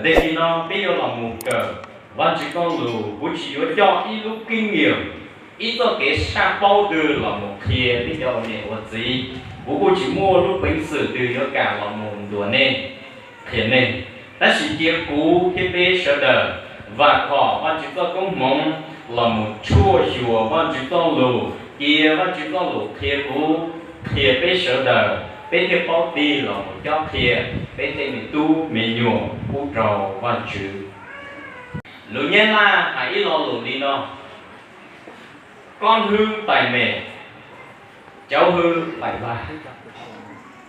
Tag kis no peb yuav los mus kawm Vajtswv txoj lus, kuv tsis yuav coj ib lub keeb nyiam, ib txoj kev saj paub twg los mus qhia peb cov ua niam ua txiv. Kuv kuj tsis muaj lub peev xwm twg yuav kam los mus ntuas nej, qhia nej. Tab sis cia kuv thiab peb sawv daws vam khom Vajtswv txoj koob hmoov los mus tshuaj xyuas Vajtswv txoj lus, cia Vajtswv txoj lus qhia kuv, qhia peb sawv daws, peb thiaj paub tig los mus cob qhia peb tej me tub me nyuam pub rau Vajtswv. Lus Nyab Laj hais ib lo lus li no: Con hư tài mẹ, cháu hư tài ba.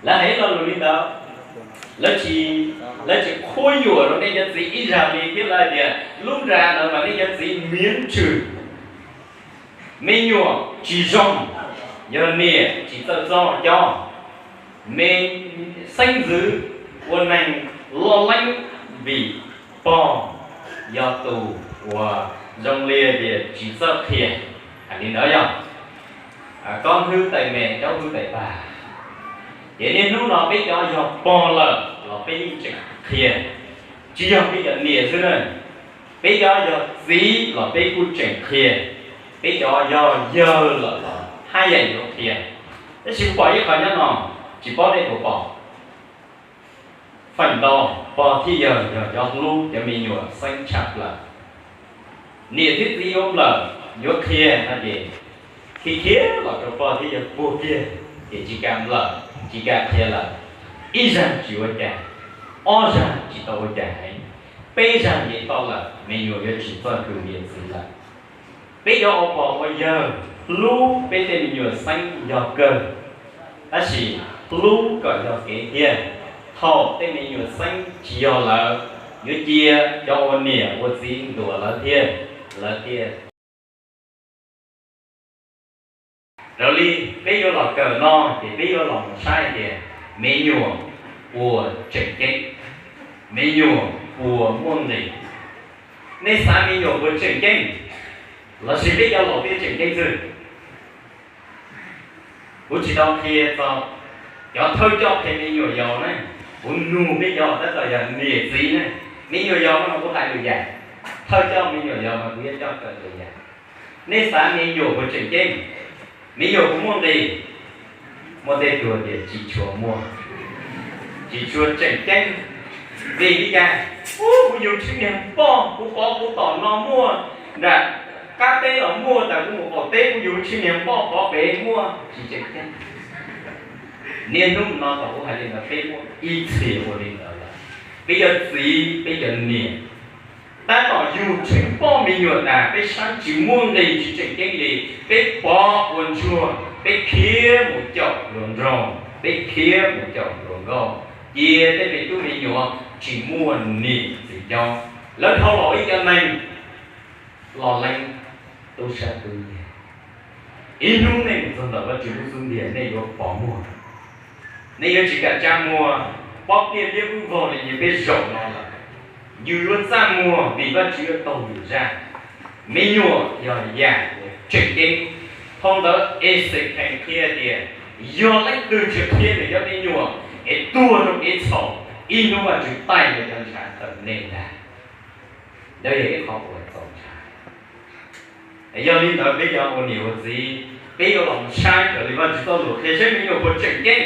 Lawv hais ib lo lus li ntawd, lawv tsis, lawv tsis qhuab yuam rau nej cov txiv ib zag li thiab lawv hais tias lub nra ntawd mas nej cov txiv miv tshwm. Me nyuam tsis zoo yog niam tsis txawj txob cob. Me xeeb ntxwv ua neeg loj leeb vim pog yog tus uas zoo li tias tsis txawj qhia. Hais li ntawd yog con hư tài mẹ, cháu hư tài ba. Ces niaj hnub no peb cov yog pog lawm los peb yeej tseem qhia, tsis yog peb cov niam xwb na. Peb cov yog txiv los peb kuj tseem qhia, peb cov yog yawg lawm los haj yam yuav qhia. Tab sis pom ib qho nyob no, tsis paub nej puas pom, feem ntau pog thiab yawg yog cov hlub cov me nyuam xeeb tshaj plaws. Niam thiab txiv yuav nplawm yuav qhia no ces khiav khiav los rau pog thiab yawg puag kiag, ces tsis kam nplawm tsis kam qhia lawm. Ib zag tsis ua cas, ob zag tsis tau ua cas heev, peb zag nce toj lawm me nyuam yuav tsis txawj hwm niam txiv lawm. Peb cov ua pog ua yawg hlub peb tej me nyuam xeeb yog kawg, tab sis hlub kom yog kev thiab. Thaum tej me nyuam xeeb tsis yog lawm, yuav cia cov ua niam ua txiv ntuas lawv thiab, lawv thiaj. Raws li peb yuav los kawm no ces peb yuav los mus saib tias me nyuam puas tseem ceeb, me nyuam puas muaj nqis. Nej xav me nyuam puas tseem ceeb, lossis peb cov laus thiaj tseem ceeb xwb? Kuv tsis tau qhia txog cov thawj coj qhia me nyuam yaus ne, kuv nug peb cov tab tom yog niam txiv ne. Me nyuam yaus no mas kuv hais lwm yam, thawj coj me nyuam yaus mas kuv yuav coj kawm lwm yam. Nej xav me nyuam puas tseem ceeb, me nyuam puas muaj nqis? Muaj tej tug tias tsis tshua muaj, tsis tshua tseem ceeb. Vim li cas? Ub, kuv yug tsis niag npoj, kuv pov kuv tom no muaj, nram qab teb los muaj, tas kuv mus qaum teb kuv yug tsis niag npoj pov pem muaj, tsis tseem ceeb. Niaj hnub no thaum kuv hais li ntawd peb muaj ib txhia ua li ntawd lawm. Peb cov txiv peb cov niam tab tom yug tsheej poj me nyuam tas peb saib tsis muaj nqis tsis tseem ceeb li, peb pov ua ntsuag, peb khiav mus caum hluas nraug, peb khiav mus caum hluas nkauj, cia tej me tub me nyuam tsis muaj niam txiv cob. Lawv dhau los ib co neeg loj leeb, tub sab tub nyiag. Ib hnub nej mus txog ntawm Vajtswv lub xub ntiag nej yuav pov muag, nej yuav tsis kam tsa muag, pob tiaj liab vog li peb zaum no lawm. Yus yuav txaj muag vim Vajtswv yuav taug yus zaj. Me nyuam yog yam uas tseem ceeb. Phau ntawv Exekhees qhia tias yog leej twg tsis qhia nws cov me nyuam es tuag rau kev txhaum, ib hnub Vajtswv taij nws cov ntshav tawm neeg ntag. Ntawd yog ib qho uas txaus ntshai. Yog li ntawd peb cov ua niam ua txiv, peb yuav los saib raws li Vajtswv txoj lus qhia saib me nyuam puas tseem ceeb.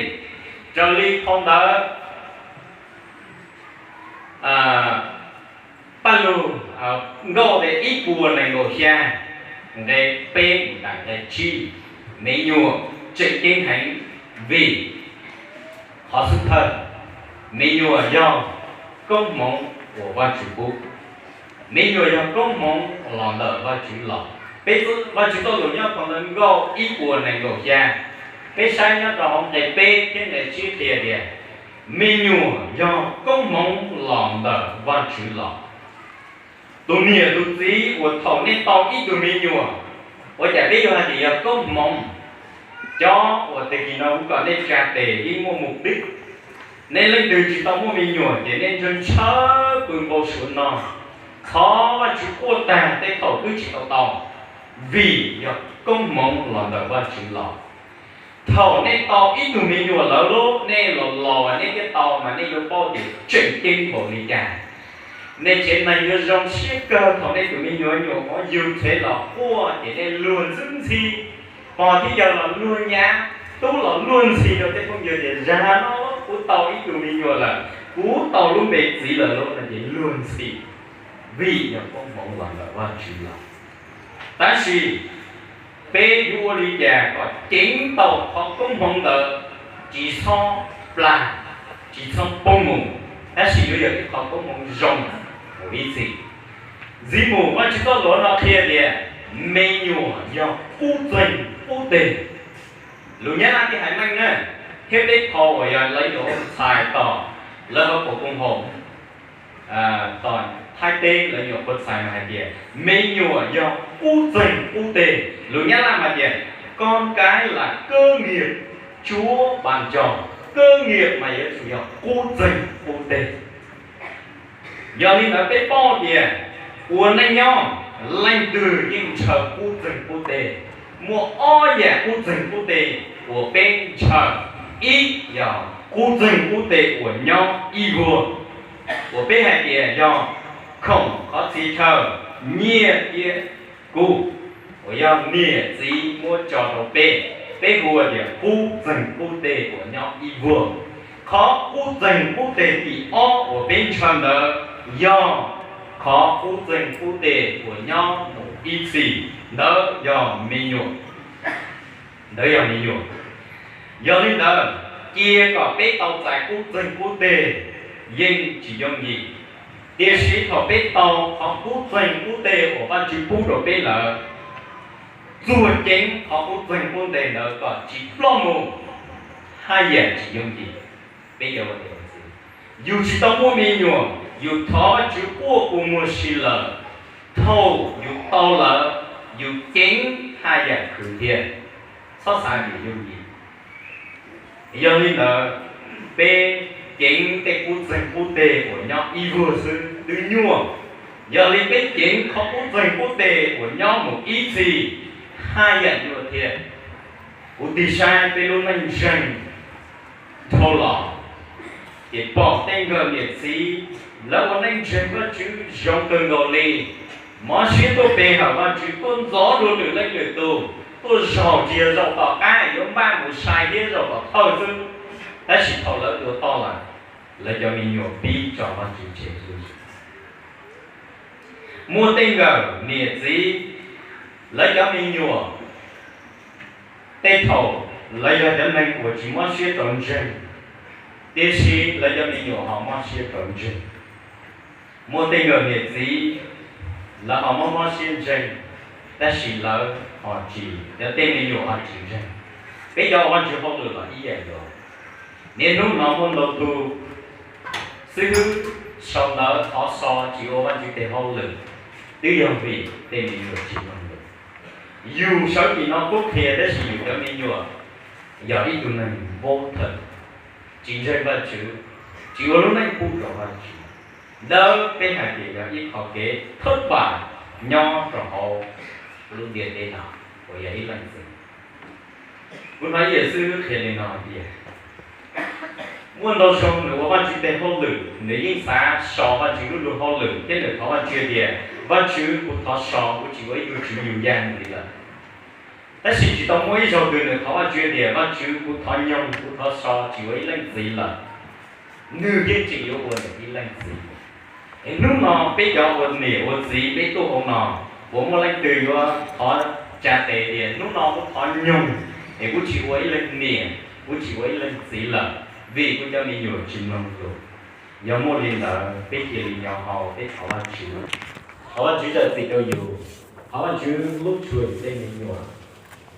Raws li phau ntawv Paj Lug Nkauj ib puas nees nkaum xya, nqe peb mus tas nqe tsib, me nyuam tseem ceeb heev vim qhov xub thawj, me nyuam yog koob hmoov uas Vajtswv pub. Me nyuam yog koob hmoov los ntawm Vajtswv los. Peb, Vajtswv txoj lus nyob phau ntawv Nkauj ib puas nees nkaum xya, peb saib nyob rau hauv nqe peb thiab nqe tsib qhia tias me nyuam yog koob hmoov los ntawm Vajtswv los. Tus niam tus txiv uas thaum nej tau ib tug me nyuam, ua cas peb yuav hais tias yog koob hmoov? Cov uas tag kis no kuv kom nej tsa tes yeej muaj mus twb. Nej leej twg tsis tau muaj me nyuam ces nej ntshaw ntshaw pw npau suav no, thov Vajtswv quaj tag tej thaum twb tsis tau tau, vim yog koob hmoov los ntawm Vajtswv los. Thaum nej tau ib tug me nyuam lawm lauj, nej los los nej thiaj tau mas nej yuav paub tias tseem ceeb npaum li cas. Nej tsev neeg yuav zoo siab kawg thaum nej tus me nyuam nyuam qhuav yug tsev los quaj ces nej luag ntxwb ntxhi, pog thiab yawg los luag nyab, tub los luag ntxhi rau tej phooj ywg tias, zag no kuv tau ib tug me nyuam lawm, kuv tau lub npe txiv lawm lauj no ces luag ntxhi, vim yog koob hmoov los ntawm Vajtswv los. Tab sis peb yuav ua li cas kom ceev tau qhov koob hmoov ntawd tsis txhob plam, tsis txhob poob mus, tab sis yuav yog ib qho koob hmoov zoo mus ib txhis. Ntxiv mus Vajtswv txoj lus no qhia tias me nyuam yog qub txeeg qub teg. Lus Nyab Laj thiaj hais meej na, thiab peb phau uas yog lawv nyuam qhuav txhais tos, lawv ho pom koom haum tos Thaib teb lawv nyuam qhuav txhais mas hais tias me nyuam yog qub txeeg qub teg. Lus Nyab Laj mas tias con cái là cơ nghiệp Chúa ban cho, cơ nghiệp mas yuav tsum yog qub txeeg qub teg. Yog li ntawd peb paub tias ua neej nyob leej twg yeej ntshaw qub txeeg qub teg. Muaj ob yam qub txeeg qub teg uas peb ntshaw, ib yog qub txeeg qub teg uas nyob ib vuag, uas peb hais tias yog khoom qhov txhia chaw, nyiaj thiab kub, uas yog niam txiv muab tso rau peb, peb hu tias qub txeeg qub teg uas nyob ib vuag. Qhov qub txeeg qub teg tim ob uas peb ntshaw ntawd yog qhov qub txeeg qub teg uas nyob mus ib txhis, ntawd yog me nyuam. Ntawd yog me nyuam. Yog li ntawd, cia kom peb tau txais qub txeeg qub teg yeej tsis yooj yim, tiam sis thaum peb tau qhov qub txeeg qub teg uas Vajtswv pub rau peb lawm, txuag ceev qhov qub txeeg qub teg ntawd kom tsis ploj mus, haj yam tsis yooj yim. Peb cov ua niam ua txiv, yus tsis tau muaj me nyuam, yus thov Vajtswv quaj kua muag si lawm, thaum yus tau lawm, yus ceev haj yam khwv thiab, txhob xav tias yooj yim. Yog li ntawd, peb ceev tej qub txeeg qub teg uas nyob ib vuag xwb twb nyuaj, yog li peb ceev qhov qub txeeg qub teg uas nyob mus ib txhis, haj yam nyuaj thiab. Kuv tig saib peb lub neej ntseeg dhau los, ces pom tej nkawm niam txiv lawv ua neej ntseeg Vajtswv zoo kawg nkaus li, mob siab tuaj pe hawm Vajtswv, tuaj ntxov dua lwm leej lwm tus, tuaj zaum tsis yog zaum tom qab yuav npaj mus sai thiab zaum tom thawj xwb, tab sis thaum lawv tua toj lawm, lawv cov me nyuam pib tso Vajtswv tseg. Muaj tej nkawm niam txiv, lawv cov me nyuam tej thaum lawv yog cov neeg uas tsis mob siab rau ntseeg, tiam sis lawv cov me nyuam ho mob siab rau ntseeg. Muaj tej nkawm niam txiv, lawv ho mob mob siab ntseeg, tab sis lawv ho tsis, cov tej me nyuam ho tsis ntseeg. Peb cov ua Vajtswv hauj lwm los ib yam nkaus, niaj hnub no muaj ntau tus xib hwb sau ntawv thov so tsis ua Vajtswv tej hauj lwm, twb yog vim tej me nyuam tsis mloog lus. Yus sawv tim no kuj qhia, tab sis yus cov me nyuam yog ib tug neeg vaub thawm, tsis ntseeg Vajtswv, tsis ua lub neej pub rau Vajtswv. Ntawd peb hais tias yog ib qho kev thawb pam nyob rau hauv lub ntiaj teb no uas yog ib leej txiv. Kuv hnov ib yam xib hwb qhia li no hais tias, muaj ntau zaug nws ua Vajtswv tej hauj lwm, nws yeej xav so Vajtswv lub luag hauj lwm thiab nws thov Vajtswv tias, Vajtswv, kuv thov so, kuv tsis ua ib tug tswv yug yaj li lawm. Tab sis tsis tau muaj ib zaug twg nws thov Vajtswv tias, Vajtswv, kuv thov nyoog, kuv thov so tsis ua ib leej txiv lawm. Nws yeej tseem yuav ua nws ib leej txiv. Es hnub no peb cov ua niam ua txiv peb tuaj hauv no, puas muaj leej twg yuav thov tsa tes tias, hnub no kuv thov nyoog, es kuv tsis ua ib leej niam, kuv tsis ua ib leej txiv lawm, vim kuv cov me nyuam tsis mloog lus? Yog muaj li ntawd, peb cia li nyo hau, peb thov Vajtswv, thov Vajtswv zam txim rau yus, thov Vajtswv lub tshua yus tej me nyuam.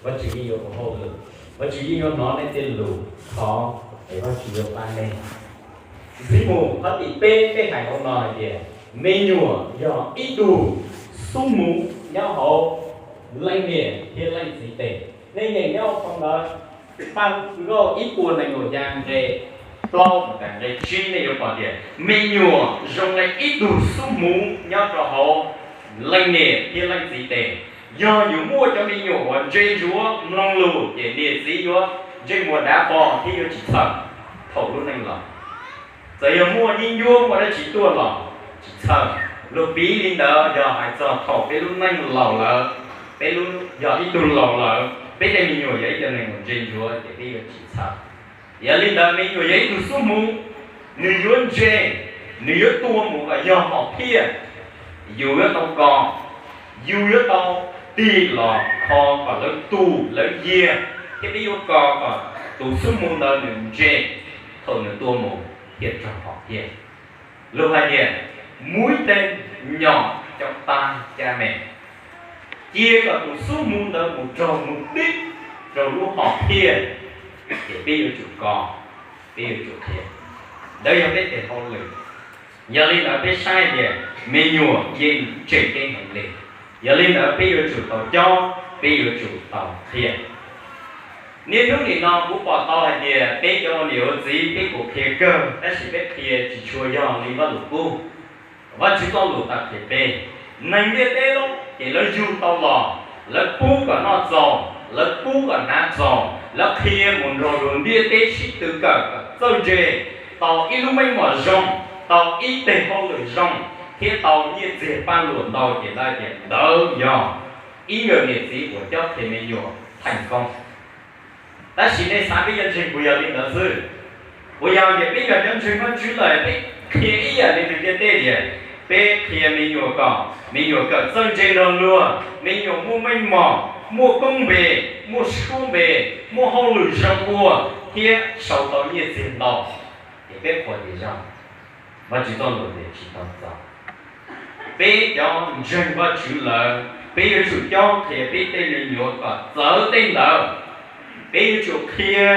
Vajtswv yeej yuav ua hauj lwm, Vajtswv yeej yuav hnov nej tej lus thov, es Vajtswv yuav pab nej. Ntxiv mus qhov tim peb, peb hais hauv no hais tias me nyuam yog ib tug xub hmuv nyob hauv leej niam thiab leej txiv tes. Nej nyeem nyob hauv phau ntawv Paj Nkauj ib puas nees nkaum xya nqe plaub mus tas nqe tsib, nej yuav pom tias me nyuam zoo li ib tug xub hmuv nyob rau hauv leej niam thiab leej txiv tes. Yog yus muaj cov me nyuam uas ntse ntsuav mloog lus ces niam txiv yuav ntsej muag dav pog thiab yuav tsis txhawj thaum lub neej los. Txawm yog muaj yeeb ncuab muaj dab tsi tuaj los, tsis txhawj. Luag piv li ntawd yog hais txog thaum peb lub neej laus lawm, peb lub, yog ib tug laus lawm, peb tej me nyuam yog ib co neeg uas ntse ntsuav ces peb yuav tsis txhawj. Yog li ntawd me nyuam yog ib tug xub hmoov, nws yuav ntse, nws yuav tua mus kom yog hom phiaj, yus yuav tau kos, yus yuav tau tig los kho kom lawv tu lawv yiag, thiab peb yuav kos kom tus xub hmoov ntawd nws ntse thaum nws tua mus thiaj raug hom phiaj. Luag hais tias muaj ib tug nyom cov tais cab me, cia kom tus xub hmoov ntawd mus raug mus dib rau lub hom phiaj, ces peb yuav tsum kos, peb yuav tsum qhia. Ntawd yog peb tes hauj lwm. Yog li ntawd peb saib tias me nyuam yeej tseem ceeb heev li. Yog li ntawd peb yuav tsum tau cob, peb yuav tsum tau qhia. Niaj hnub nim no kuv pom tau hais tias peb cov ua niam ua txiv peb kuj qhia kawg tab sis peb qhia tsis tshua yog li Vaj Lus Kub. Vajtswv txoj lus tau qhia peb, neeg ntiaj teb lub ces lawv yug tau los, lawv pub kom noj txaus, lawv pub kom hnav txaus, lawv qhia mus nrog luag ntiaj teb sib tw kawm kom txawj ntse, tau ib lub meej mom zoo, tau ib teg hauj lwm zoo, thiab tau nyiaj txiag paj luam ntau ces lawv tias ntawd yog ib nkawm niam txiv uas cob qhia me nyuam theej koob. Tab sis nej xav peb cov ntseeg puas yog li ntawd xwb? Puas yog tias peb yog cov ntseeg Vajtswv lawm peb qhia ib yam li neeg ntiaj teb tias peb qhia me nyuam kom me nyuam kawm txawj ntse nrog luag, me nyuam muaj meej mom, muaj koob npe, muaj suab npe, muaj hauj lwm zoo ua, thiab sau tau nyiaj txiag ntau, ces peb qhuas tias zoo? Vajtswv txoj lus tias tsis tau txaus. Peb cov ntseeg Vajtswv lawm peb yuav tsum cob qhia peb tej me nyuam kom txawv tej ntawd. Peb yuav tsum qhia,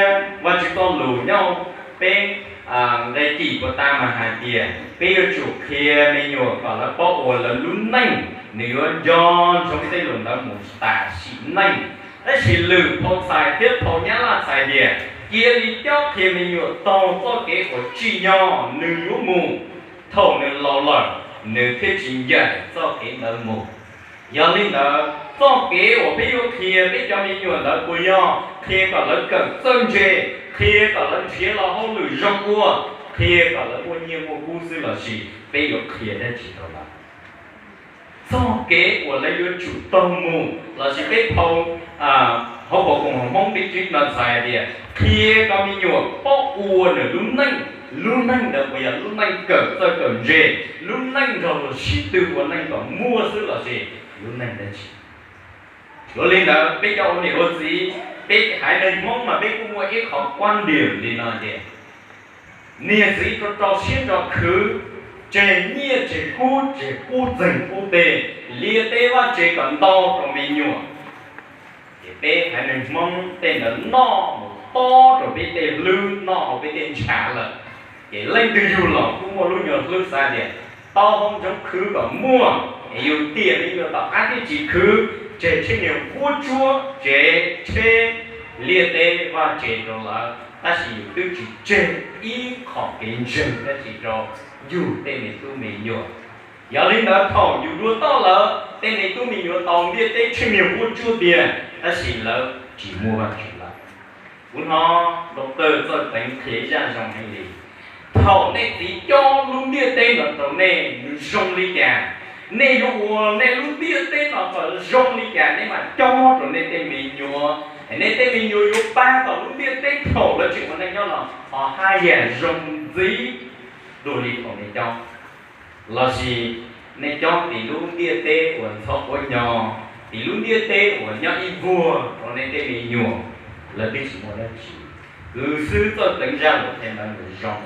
Vajtswv txoj lus nyob peb nqe cim puas tas mas hais tias peb yuav tsum qhia me nyuam kom lawv paub ua lawv lub neej nws yuav nco ntsoov tej lus ntawd mus tas sim neej. Tab sis lwm phau txhais thiab phau Nyab Laj txhais tias cia li cob qhia me nyuam taug txoj kev uas tsim nyog nws yuav mus, thaum nws laus lawm nws thiaj tsis ncaim txoj kev ntawd mus. Yog li ntawd txoj kev uas peb yuav qhia peb cov me nyuam ntawd puas yog qhia kom lawv kawm txawj ntse, qhia kom lawv nrhiav los hauj lwm zoo ua, qhia kom lawv muaj nyiaj muaj kub xwb lossis peb yuav qhia dab tsi rau lawv? Txoj kev uas lawv yuav tsum taug mus lossis peb phau, hauv paus koom haum Hmoob peb twb no txhais tias qhia kom me nyuam paub ua nws lub neej, lub neej ntawd puas yog lub neej kawm txawj kawm ntse, lub neej nrog luag sib tw ua neej kom muaj xwb lossis lub neej dab tsi? Yog li ntawd peb cov ua niam ua txiv, peb haiv neeg Hmoob mas peb kuj muaj ib qhov kuab ntiam li no tias niam txiv rau rau siab rau khwv, tseg nyiaj tseg kub tseg qub txeeg qub teg, liaj teb vaj tse kom ntau rau me nyuam. Ces peb haiv neeg Hmoob tej ntawd noj mus tob rau peb tej hlwb, noj hauv peb tej ntshav lawm. Ces leej twg yug los kuj muaj lub nyuag hlwb xav tias tau hau ntsoov khwv kom muaj, es yus tiam me nyuam tom qab thiaj tsis khwv, tseg tsheb niag vuab tsuab tsev tsheb, liaj teb vaj tse rau lawv, tab sis yus twb tsis tseg ib qho kev ntseeg dab tsi rau yus tej me tub me nyuam. Yog li ntawd thaum yus dua toj lawm, tej me tub me nyuam tau ntiaj teb tsheb niag vuab tsuab tiag, tab sis lawv tsis muaj Vajtswv lawm. Kuv hnov Doctor Txawj Teev qhia ib zaj zoo heev li. Thaum nej txiv cob lub ntiaj teb no rau nej, nws zoo li cas, nej yuav ua nej lub ntiaj teb no kom zoo li cas nej mam cob rau nej tej me nyuam. Nej tej me nyuam yuav pab tau lub ntiaj teb thaum lawv tseem ua neej nyob los ho haj yam zoo ntxiv dua li thaum nej cob. Lossis nej cob tim lub ntiaj teb uas ntxhov quav nyo, tim lub ntiaj teb uas nyob ib vuag rau nej tej me nyuam, lawv twb tsis muaj dab tsi. Kwv xwb Txawj Teev zaj lus qhia ntawd nws zoo.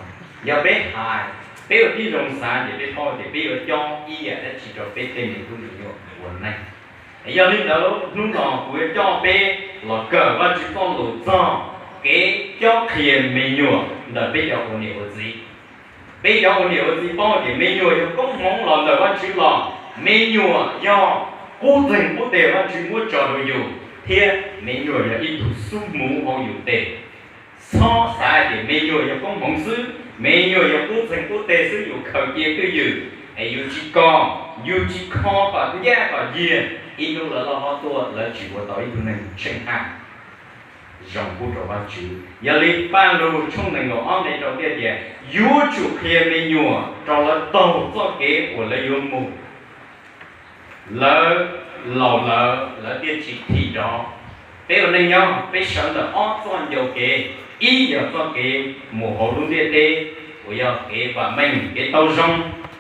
Yog peb hais, peb ua tib zoo xav ces peb paub tias peb yuav cob ib yam dab tsi rau peb tej me tub me nyuam ua neej. Yog li ntawd hnub no kuv yuav coj peb los kawm Vajtswv txoj lus txog kev cob qhia me nyuam ntawm peb cov ua niam ua txiv. Peb cov ua niam ua txiv paub tias me nyuam yog koob hmoov los ntawm Vajtswv los, me nyuam yog qub txeeg qub teg Vajtswv muab tso rau yus, thiab me nyuam yog ib tug xub hmuv hauv yus tes. Txhob xav tias me nyuam yog koob hmoov xwb, me nyuam yog qub txeeg qub teg xwb yus khaws cia twj ywm, es yus tsis kos, yus tsis kho kom ncaj kom nyiag, ib hnub lawv loj hlob tuaj lawv tsis ua tau ib tug neeg tsheej haj. zoo pub rau Vajtswv. Yog li Pajlug tshooj nees nkaum ob nqe rau thiaj tias yuav tsum qhia me nyuam rau lawv taug txoj kev uas lawv yuav mus, lawv laus lawm lawv thiaj tsis thim rov. Peb ua neej nyob peb sawv ntawm ob txoj ncauj kev, ib yog txoj kev mus hauv lub ntiaj teb uas yog kev vam meej, kev tau zoo,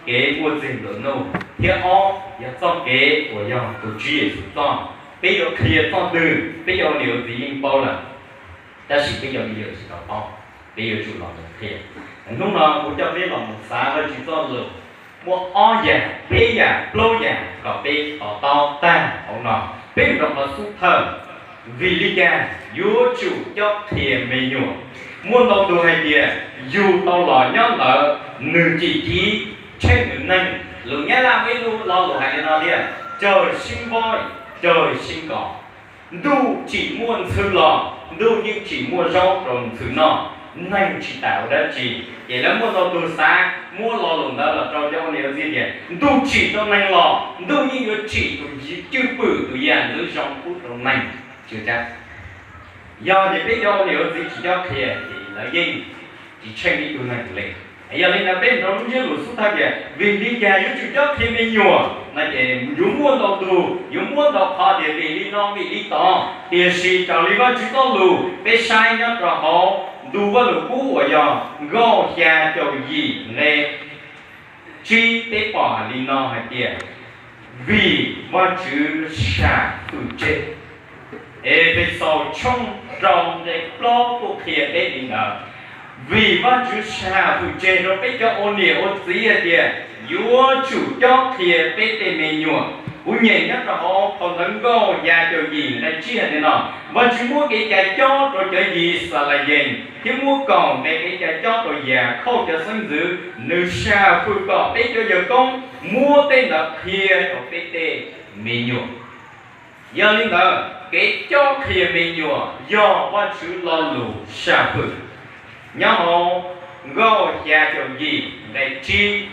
kev muaj txiag nplua nuj, thiab ob yog txoj kev uas yog tus Tswv Yexus txoj. Peb yuav qhia txoj twg, peb cov ua niam ua txiv yeej paub lawm, tab sis peb cov me nyuam tsis tau paub, peb yuav tsum los mus qhia. Hnub no kuv coj peb los mus xav Vajtswv txoj lus, muaj ob yam, peb yam, plaub yam kom peb to taub tag hauv no. Peb mus rau qhov xub thawj, vim li cas yuav tsum cob qhia me nyuam? Muaj ntau tus hais tias yug tau los nyob ntawd nws cim civ tsheej nws neeg. Lus Nyab Laj muaj ib lub lo lus hais li no tias trời sinh voi, trời sinh cọp. Ntuj tsim muaj ntxhw los ntuj yeej tsim muaj zaub rau ntxhw noj, neeg tsis tas ua dab tsi. Ces lawv muaj ntau tus xav muab lo lus ntawd los rau cov ua niam ua txiv tias ntuj tsim rau neeg los ntuj yeej yuav tsim tus cwj pwm tus yam ntxwv zoo pub rau neeg. Tsis ua cas. Yog tias peb cov ua niam ua txiv tsis cob qhia ces lawv yeej tsis tsheej ib tug neeg li. Yog li ntawd peb mus rau lub ntsiab lus xub thawj tias vim li cas yuav tsum cob qhia me nyuam no ces yuav muaj ntau tus yuav muab ntau qhov tias vim li no vim li tod, tiam sis raws li Vajtswv txoj lus peb saib nyob rau hauv ntu Vajluskub uas yog nkauj xya caum yim nqe tsib, peb pom li no hais tias vim Vajtswv sam fwm tseg. Efexaus tshooj rau nqe plaub kuj qhia peb li ntawd. Vim Vajtswv sam fwm tseg rau peb cov ua niam ua txiv hais tias yuav tsum cob qhia peb tej me nyuam. Kuv nyeem nyob rau hauv phau ntawv nkauj xya caum yim nqe tsib hais li no, Vajtswv muab kev cai cob rau cov Yixalayees thiab muab kaum nqe kev cai cob rau Yakhauj cov xeeb ntxwv, nws sam fwm kom peb cov yawg koob muab tej ntawd qhia rau peb tej me nyuam. Yog li ntawd kev cob qhia me nyuam yog Vajtswv lo lus sam fwm. Nyob hauv nkauj xya caum yim nqe tsib,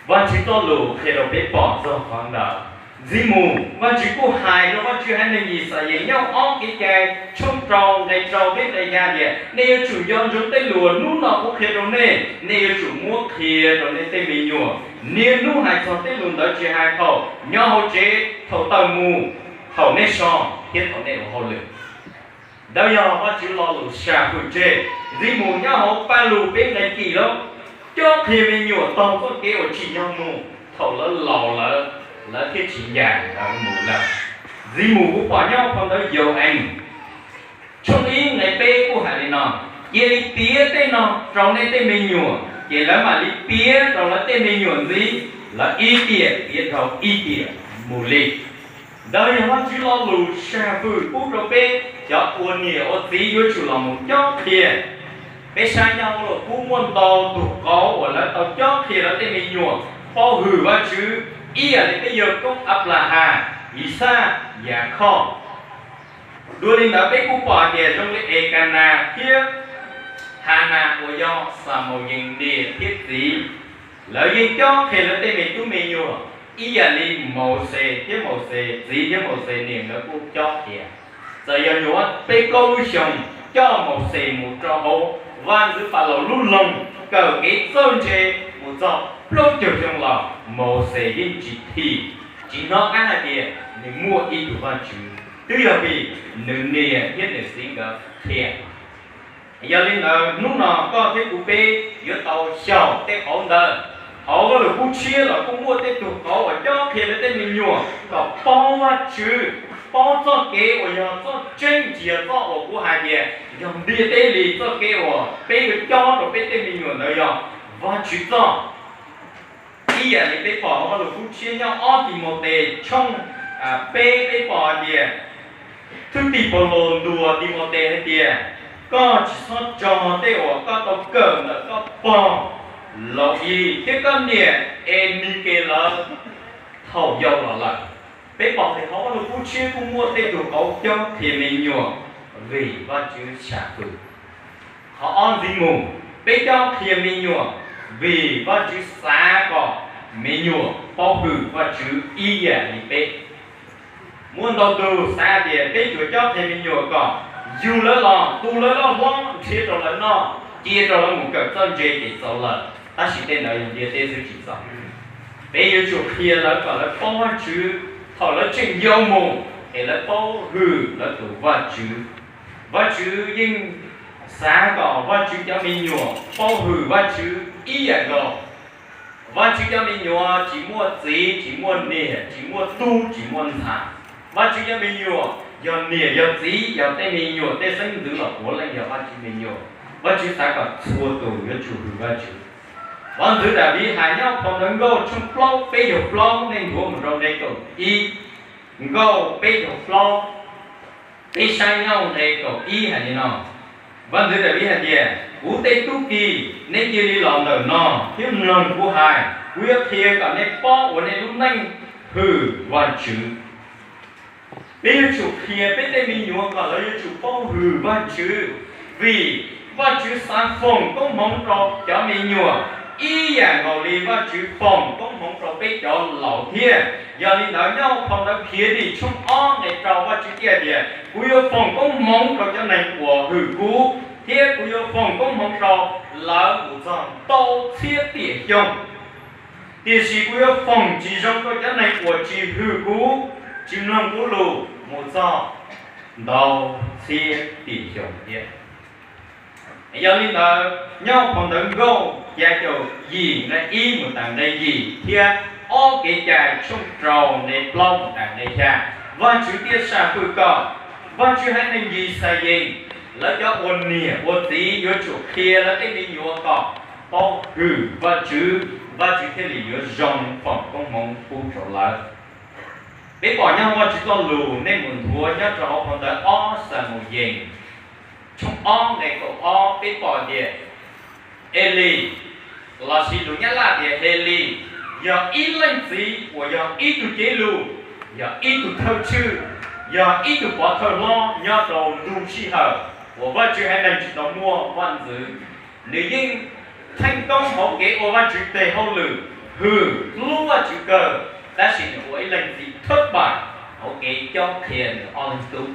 Vajtswv txoj lus qhia rau peb pom txog qhov ntawd. Ntxiv mus Vajtswv kuj hais rau Vajtswv haiv neeg Yixalayees nyob ob kev cai tshooj rau nqe rau thiab nqe xya tias nej yuav tsum nco ntsoov tej lus uas hnub no kuv qhia rau nej, nej yuav tsum muab qhia rau nej tej me nyuam. Niaj hnub hais txog tej lus ntawd tsis hais thaum nyob hauv tsev, thaum tawm mus, thaum nej so thiab thaum nej ua hauj lwm. Ntawd yog Vajtswv lo lus sam fwm tseg. Ntxiv mus nyob hauv Pajlug peb nqe cim lawm, cob qhia me nyuam taug txoj kev uas tsim nyog mus, thaum lawv laus lawm lawv thiaj tsis ncaim lawv mus lawm. Ntxiv mus kuv pom nyob phau ntawv Yau-ees tshooj ib nqe peb kuj hais li no, cia li piav tej no rau nej tej me nyuam, ces lawv mam li piav rau lawv tej me nyuam ntxiv, lawv ib tiam piav dhau ib tiam mus li. Ntawd yog Vajtswv lo lus sam fwm pub rau peb cov ua niam ua txiv yuav tsum los mus cob qhia. Peb saib nyob hauv Vajluskub muaj ntau tus qauv uas lawv tau cob qhia lawv tej me nyuam paub hwm Vajtswv, ib yam li peb yawg koob Anplahas, Ixaj, Yakhauj. Dua li ntawd peb kuj pom tias zoo li Elkanas thiab Hanas uas yog Xamuyees niam thiab txiv, lawv yeej cob qhia lawv tej me tub me nyuam ib yam li Mauxes thiab Mauxes txiv thiab Mauxes niam nkawd kuj cob qhia. Txawm yog nyuam peb plaub lub xyoos coj Mauxes mus rau hauv vaj ntxwv Falaus lub loog kawm kev txawj ntse mus txog plaub caug xyoo los Mauxes yeej tsis thim, tsis hnov qab hais tias nws muaj ib tug Vajtswv, twb yog vim nws niam thiab nws txiv nkawd qhia. Yog li ntawd hnub no koj thiab kuv peb yuav tau xyaum tej qauv ntawd. Hauv Vajluskub Tshiab los kuj muaj tej tug qauv uas cob qhia lawv tej me nyuam kom paub Vajtswv, paub txoj kev uas yog txoj tseeb, tsis yog txoj uas kuv hais tias yog ntiaj teb li. Txoj kev uas peb yuav cob rau peb tej me nyuam ntawd yog Vajtswv txoj. Ib yam li peb pom hauv Vajluskub Tshiab nyob ob Timautes tshooj peb, peb pom hais tias thwj tim Paulus ntuas Timautes hais tias, koj tsis txhob tso tej uas koj tau kawm ntawm koj pog Lau-is thiab koj niam Eunices lawv thaum yau los lawm. Peb pom tias hauv Vajluskub Tshiab kuj muaj tej tug qauv cob qhia me nyuam vim Vajtswv sam fwm. Qhov ob ntxiv mus, peb cob qhia me nyuam vim Vajtswv xav kom me nyuam paub hwm Vajtswv ib yam li peb. Muaj ntau tus xav tias peb tsuas cob qhia me nyuam kom yug lawv los tu lawv loj hlob, nrhiav rau lawv noj, cia rau lawv mus kawm txawj ntse ces txaus lawm, tab sis tej ntawd yog ntiaj teb xwb tsis txaus. Peb yuav tsum qhia lawv kom lawv paub Vajtswv thaum lawv tseem yau mus, es lawv paub hwm lawv tus Vajtswv. Vajtswv yeej xav kom Vajtswv cov me nyuam paub hwm Vajtswv ib yam nkaus. Vajtswv cov me nyuam tsis muaj txiv, tsis muaj niam, tsis muaj tub, tsis muaj ntxhais. Vajtswv cov me nyuam yog niam yog txiv, yog tej me nyuam tej xeeb ntxwv los puav leej yog Vajtswv me nyuam. Vajtswv xav kom txhua tus yuav tsum hwm Vajtswv. Vav ntxwv Daviv hais nyob phau ntawv Nkauj tshooj plaub peb caug plaub, nej nthuav mus rau nqe kaum ib. Nkauj peb caug plaub, peb saib nyob nqe kaum ib hais li no: Vav ntxwv Daviv hais tias, kuv tej tub ki, neb cia li los ntawm no thiab mloog kuv hais, kuv yuav qhia kom nej paub ua nej lub neej hwm Vajtswv. Peb yuav tsum qhia peb tej me nyuam kom lawv yuav tsum paub hwm Vajtswv, vim Vajtswv xav foom koob hmoov rau cov me nyuam ib yam nkaus li Vajtswv foom koob hmoov rau peb cov laus thiab. Yog li ntawd nyob phau ntawv Khiavdim tshooj ob nqe rau Vajtswv thiaj tias, kuv yuav foom koob hmoov rau cov neeg uas hwm kuv, thiab kuv yuav foom koob hmoov rau lawv mus txog ntau txhiab tiam xyoo. Tiam sis kuv yuav foom tsis zoo rau cov neeg uas tsis hwm kuv, tsis mloog kuv lus mus txog ntau txhiab tiam xyoo thiab. Yog li ntawd nyob phau ntawv Nkauj xya caum yim nqe ib mus tas nqe yim thiab ob Kev cai tshooj rau nqe plaub mus tas nqe xya, Vajtswv thiaj sam hwm kom Vajtswv haiv neeg Yixalayees, lawv cov ua niam ua txiv yuav tsum qhia lawv tej me nyuam kom paub hwm Vajtswv, Vajtswv thiaj li yuav zoo foom koob hmoov pub rau lawv. Peb pom nyob Vajtswv txoj lus, nej mus nthuav nyob rau hauv phau ntawv ob Xamuyees tshooj ob nqe kaum ob, peb pom tias Elis, lossis lus Nyab Laj tias Helis, yog ib leej txiv uas yog ib tug cev lus, yog ib tug thawj tswj, yog ib tug pov thawj hlob nyob rau lub sij hawm uas Vajtswv haiv neeg tsis tau muaj vaj ntxwv. Nws yeej theej koob hauv kev ua Vajtswv tes hauj lwm, hwm hlub Vajtswv kawg, tab sis nws ua ib leej txiv thawb pam hauv kev cob qhia nws ob leeg tub.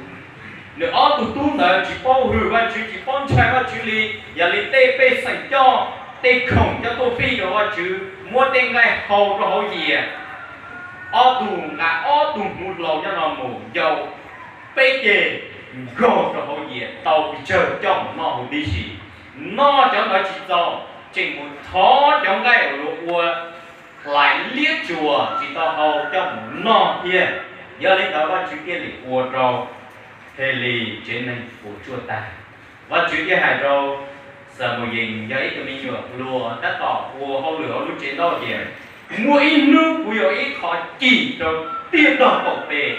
Nws ob tug tub ntawd tsis paub hwm Vajtswv, tsis paub ntshai Vajtswv li. Yog li tej pej xeem coj tej khoom coj tuaj fij rau Vajtswv, muab tej nqaij hau rau hauv yias, ob tug nqa ob tug hmuv hlau nyob no mus, yau peb ceg nkaug rau hauv yias tau pes tsawg coj mus noj huv tib si. Noj cov ntawd tsis txaus, tseem mus thov cov nqaij uas luag ua hlais liab tsuas tsis tau hau coj mus noj thiab. Yog li ntawd Vajtswv thiaj li ua rau Helis tsev neeg puas tsuaj tag. Vajtswv thiaj hais rau Xamuyees, yog ib tug me nyuam hluas tab tom ua hauj lwm hauv lub tsev nrauj tias, muaj ib hnub kuv yuav ib qho cim rau tiaj dog kaum pes,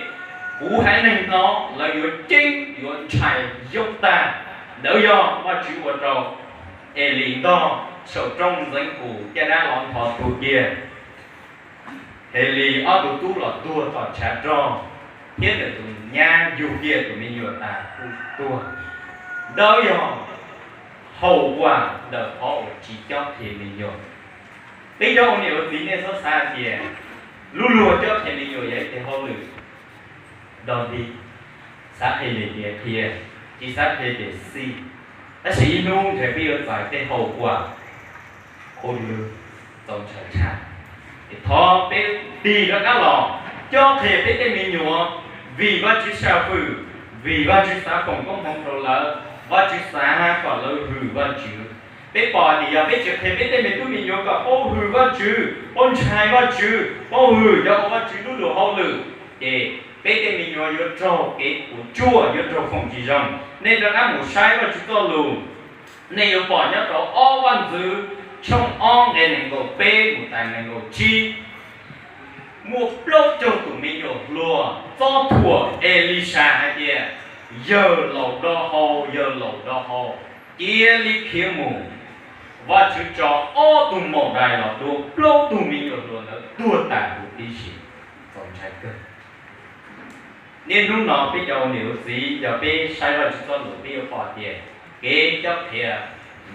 kuv haiv neeg no lawv yuav ceeb yuav ntshai yoob tag. Ntawd yog Vajtswv ua rau Elis ntog saum roob ntxeev pus caj dab los nthos tuag kiag. Helis ob tug tub los tuag tom tshav rog, thiab nws tus nyab yug kiag tus me nyuam tas kuj tuag. Ntawd yog haus ua ntawm qhov uas tsis cob qhia me nyuam. Peb cov ua niam ua txiv nej txhob xav tias lub luag cob qhia me nyuam yog ib teg hauj lwm dog dig, xav qhia li tias qhia, tsis xav qhia tias xij. Tab sis ib hnub ntshe peb yuav txais tej haus ua qhov lwg txaus ntshai tshaj. Es thov peb tig rov qab los cob qhia peb tej me nyuam, vim Vajtswv sab fwm, vim Vajtswv xav foom koob hmoov rau lawv, Vajtswv xav kom lawv hwm Vajtswv. Peb pom tias yog peb tsis qhia peb tej me tub me nyuam kom paub hwm Vajtswv, paub ntshai Vajtswv, paub hwm cov ua Vajtswv lub luag hauj lwm, ces peb tej me nyuam yuav raug kev puas tsuaj, yuav raug foom tsis zoo. Nej rov qab mus saib Vajtswv txoj lus, nej yuav pom nyob rau ob Vaj ntxwv tshooj ob nqe nees nkaum peb mus tas nees nkaum tsib. Muaj plaub caug tus me nyuam hluas txob thuam Elisas hais tias, yawg laus do hau, yawg laus do hau, cia li khiav mus. Vajtswv tso ob tug maum dais los dua plaub tug me nyuam hluas ntawd tuag tas huv tib si. Txaus ntshai kawg. Niaj hnub no peb cov ua niam ua txiv, yog peb saib Vajtswv txoj lus peb yuav pom tias kev cob qhia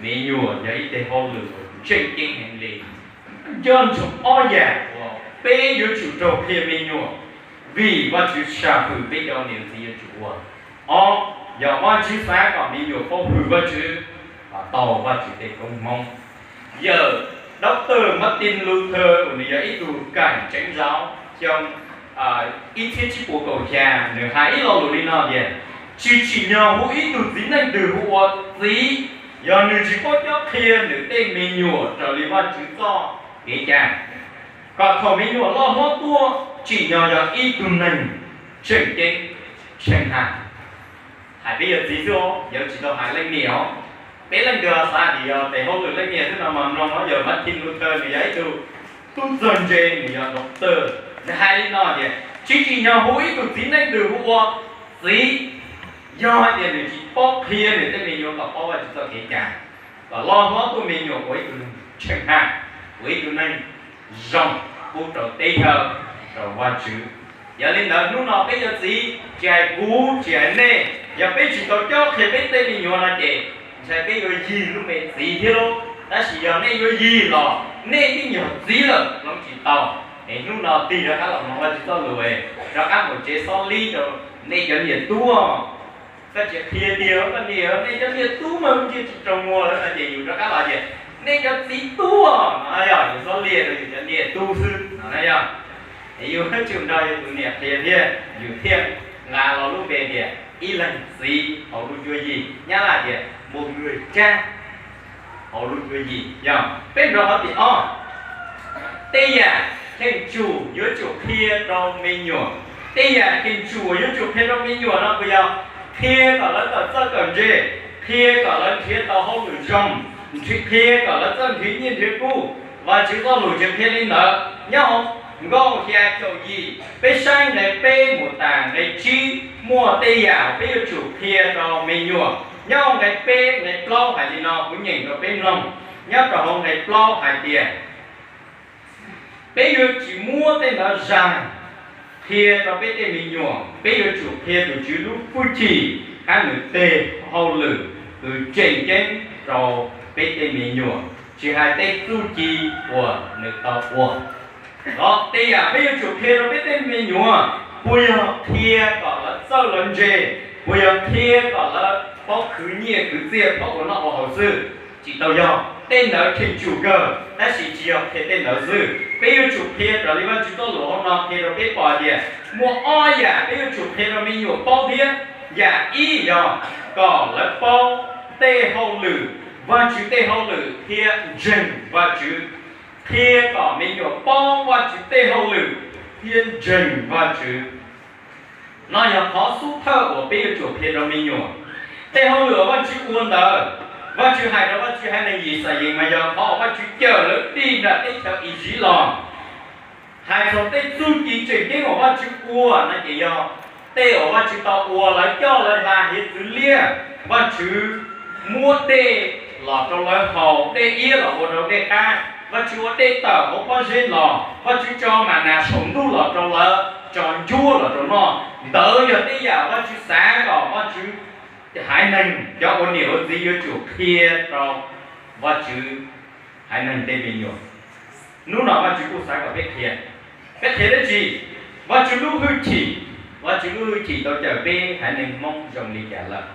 me nyuam yog ib teg hauj lwm uas tseem ceeb heev li. Nco ntsoov ob yam uas peb yuav tsum raug qhia me nyuam, vim Vajtswv sam fwm peb cov ua niam ua txiv yuav tsum ua. Ob, Yog Vajtswv xav kom me nyuam paub hwm Vajtswv, tau Vajtswv tej koob hmoov. Yawm Doctor Martin Luther uas nws yog ib tug kaim tseeb zaub xyoo ib txhiab tsib puas kaum xya, nws hais ib lo lus li no tias, tsis tsim nyog hu ib tug txiv neej twg hu ua txiv yog nws tsis paub cob qhia nws tej me nyuam raws li Vajtswv txoj kev cai, kom thaum me nyuam loj hlob tuaj tsim nyog yog ib tug neeg tseem ceeb, tseem hais. Hais peb yawm txiv xwb, yuav tsis tau hais leej niam os. Peb leej twg xav tias yog tes hauj lwm leej niam xwb no mas mloog, yawm Martin Luther nws yog ib tug tub txawg ntse, nws yog doctor, nws hais li no tias, tsis tsim nyog hu ib tug txiv neej twg hu ua txiv yog hais tias nws tsis paub qhia nws tej me nyuam kom paub Vajtswv txoj kev cai, kom loj hlob tuaj me nyuam ua ib tug neeg tseem hais, ua ib tug neeg zoo pub rau teb chaws, rau Vajtswv. Yog li ntawd hnub no peb yawm txiv, tsis hais kuv tsis hais nej, yog peb tsis tau cob qhia peb tej me nyuam no ces ntshai peb yuav yig lub npe txiv thiab lauj. Tab sis yog nej yuav yig los nej yeej yog txiv lawm, hloov tsis tau. Es hnub no tig rov qab los mloog Vajtswv txoj lus, rov qab mus tsev xob lib rau nej cov niam tub. Koj tsis qhia tiag koj niam, nej cov niam tub mas ntsia tsis rau muag lawm no ces yus rov qab los tias, nej cov txiv tub no yog yus xob liag rau yus cov niam tub xwb no na yog. Es yus tsis nrog yus tus niam qhia thiab yus thiaj nqa los lub npe tias ib leeg txiv hauv lub cuab yig, Nyab Laj tias một người cha hauv lub cuab yig. Yog peb nrog qhov tim ob, tej yam cheem tsum yuav tsum qhia rau me nyuam. Tej yam cheem tsum yuav tsum qhia rau me nyuam no puas yog qhia kom lawv tawm txawj tawm ntse, qhia kom lawv nrhiav tau hauj lwm zoo, qhia kom lawv txawj nrhiav nyiaj nrhiav kub? Vajtswv txoj lus tsis qhia li ntawd. Nyob hauv Nkauj xya caum yim, peb saib nqe peb mus tas nqe tsib, muaj tej yam peb yuav tsum qhia rau me nyuam. Nyob hauv nqe peb, nqe plaub hais li no, kuv nyeem rau peb mloog. Nyob rau hauv nqe plaub hais tias, peb yuav tsis muab tej ntawd zais qhia rau peb tej me nyuam. Peb yuav tsum qhia tus Tswv lub hwj chim thiab nws tej hauj lwm uas tseem ceeb rau peb tej me nyuam, tsis hais tej txuj ci uas nws tau ua. Los tej yam peb yuav tsum qhia rau peb tej me nyuam, puas yog qhia kom lawv txawj lawv ntse, puas yog qhia kom lawv paub khwv nyiaj khwv txiaj, paub ua noj ua haus xwb? Tsis tau yog. Tej ntawd cheem tsum kawg, tab sis tsis yog qhia tej ntawd xwb. Peb yuav tsum qhia raws li Vajtswv txoj lus hauv no qhia rau peb pom tias muaj ob yam peb yuav tsum qhia rau me nyuam paub thiab. Yam ib yog kom lawv paub tej hauj lwm, Vajtswv tej hauj lwm thiab ntseeg Vajtswv. Qhia kom me nyuam paub Vajtswv tej hauj lwm thiab ntseeg Vajtswv. No yog qhov xub thawj uas peb yuav tsum qhia rau me nyuam. Tej hauj lwm uas Vajtswv ua ntawd, Vajtswv hais rau Vajtswv haiv neeg Yixalayees mas yog qhov uas Vajtswv cawm lawv tig nram teb chaws Iziv los. Hais txog tej txuj ci tseem ceeb uas Vajtswv ua no ces yog tej uas Vajtswv tau ua, lawv coj lawv hla hiav txwv liaj, Vajtswv muab dej los rau lawv haus, dej iab los ua rau dej qab, Vajtswv ua dej tawm hauv pob zeb los, Vajtswv tso mas nas saum ntuj los rau lawv, tso ncuab los rau noj. Ntawd yog tej yam Vajtswv xav kom Vajtswv haiv neeg, cov ua niam ua txiv yuav tsum qhia rau Vajtswv haiv neeg tej me nyuam. Hnub no Vajtswv kuj xav kom peb qhia. Peb qhia dab tsi? Vajtswv lub hwj chim. Vajtswv lub hwj chim tau cawm peb haiv neeg Hmoob zoo li cas lawm?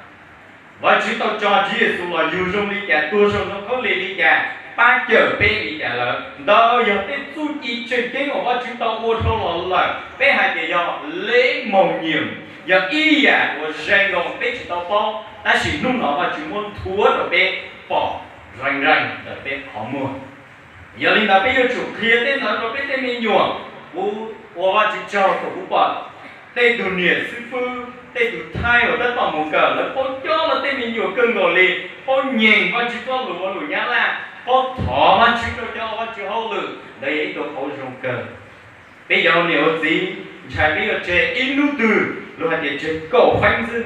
Vajtswv tau tso Tswv Yexus los yug zoo li cas, tuag saum ntoo khaub lig li cas, pab cawm peb li cas lawm? Ntawd yog tej txuj ci tseem ceeb uas Vajtswv tau ua dhau los lawm. Peb hais tias yog leb maus nyiam, yog ib yam uas zoo nkaus peb tsis tau paub, tab sis hnub no Vajtswv muab nthuav rau peb pom reev reev ntawm peb qhov muag. Yog li ntawd peb yuav tsum qhia tej ntawd rau peb tej me nyuam. Kuv ua Vajtswv tsaug thaum kuv pom tej tug niam xib fwb, tej tug thaij uas tab tom mus kawm, lawv paub cob lawv tej me nyuam kawg nkaus li, paub nyeem Vajtswv txoj lus ua lus Nyab Laj, paub thov Vajtswv rau cov Vajtswv hauj lwm, ntawd yog ib tug qauv zoo kawg. Peb cov ua niam ua txiv ntshai peb yuav tseg ib hnub twg, luag hais tias tseg kaum feeb xwb.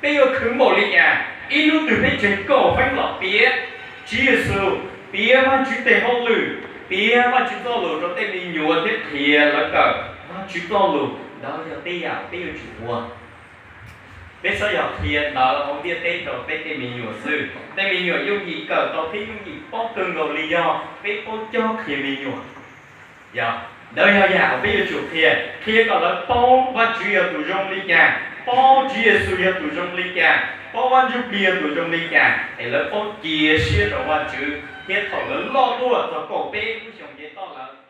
Peb yuav khwv npaum li cas ib hnub twg peb tseg kaum feeb los piav Tswv Yexus, piav Vajtswv tes hauj lwm, piav Vajtswv txoj lus rau tej me nyuam thiab qhia lawv kawm Vajtswv txoj lus? Ntawd yog tej yam peb yuav tsum ua. Peb txhob yog qhia ntawv hauv ntiaj teb rau peb tej me nyuam xwb, tej me nyuam yooj yim kawm tau thiab yooj yim paub kawg nkaus li yog peb paub cob qhia me nyuam. Yog, ntawd yog yam uas peb yuav tsum qhia, qhia kom lawv paub Vajtswv yog tus zoo li cas, paub Tswv Yexus yog tus zoo li cas, paub Vaj Ntsuj Plig yog tus zoo li cas es lawv paub cia siab rau Vajtswv, thiab thaum lawv loj tuaj txog kaum peb lub xyoo nce toj lawm,